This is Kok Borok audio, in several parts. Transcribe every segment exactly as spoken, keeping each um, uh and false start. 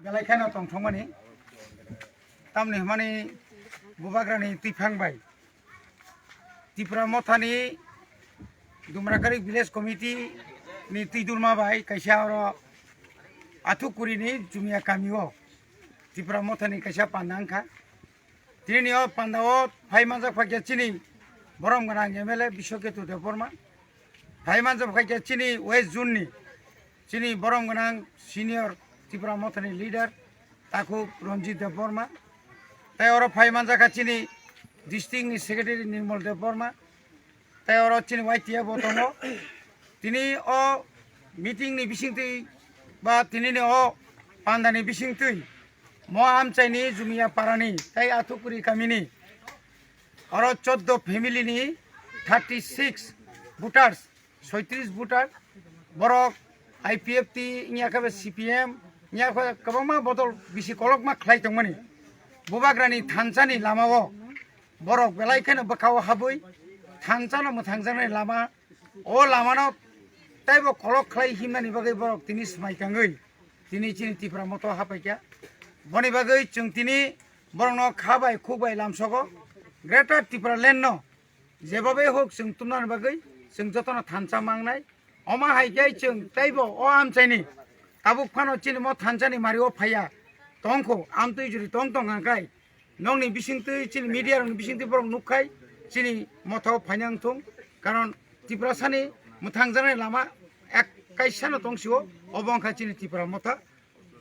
Belai kheno tongthokmani. Tamni hwnmani bubagrani twiphang bai Tipra Mothani Dumrakari Village Committee ni twidulma bai kaisa oro Athukurini Jumia kamio Tipra Mothani kaisa panda wngkha. Tinini o pandao phai manjak phaikha chini borom gwnang M L A Biswaketu Debbarma. Phai manjak phaikha chini West Zone ni chini borom gwnang senior Tipra Mothani leader Takhuk Ranjit Debbarma. Tai oro phai manjakha chini district ni secretary Nirmal Debbarma. Tai oro chini Y T F bo tongo. Tini o meeting ni bisingtwi ba tini ni o panda ni bisingtwi mo amchaini Jumia parani tai Athukuri kamini oro choddo family ni thirty six voters, soitris voter, borok I P F T wngya khe C P M wngya khe kwbangma bodol bisi kolokma khlai tongmani. Bubagrani thansani lamao borok belai kheno bwkhao habwi thansano mwthangjaknai lama, o lamano teibo kolok khlai himnani bagwi borok tini swmai tangwi tini chini Tipra Motha hapaikha. Boni bagwi chwng tini borokno kha bai khuk bai lamsogo. Greater Tipraland no jebobai hok chwng tumnani bagwi chwng jotono thansa mangnai. Omo hai khe chwng teibo o amchaini tabuk phano chini mo thansani mario phaiya tongkho, amtwi juri tong tong hwnkhai nokni bisingtwi chini media rokni bisingtwi borok nukkhai chini mothao phaina wngthung, karon Tiprasani mwthangjaknai lama ek kaisano tongsio, obo wngkha chini Tipra Motha.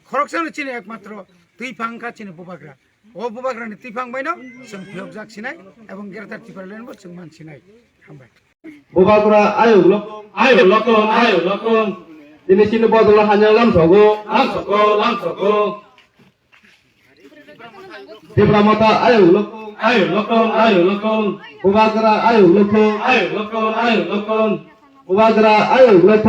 Khoroksano chini ekmatro twiphang wngkha chini bubagra. O bubagrani twiphang baino chwng phiyokjak sinai ebong Greater Tipraland bo chwng man sinai. Hambai. Bubagra ayuk lokong, ayuk lokong, ayuk lokong. Tini chini bodolo hanyang lamsogo, lamsogo, lamsogo. Tipra Motha ayuk lokong, ayuk lokong, ayuk lokong. Bubagra ayuk lokong, ayuk lokong, ayuk lokong. Bubagra ayuk lokong.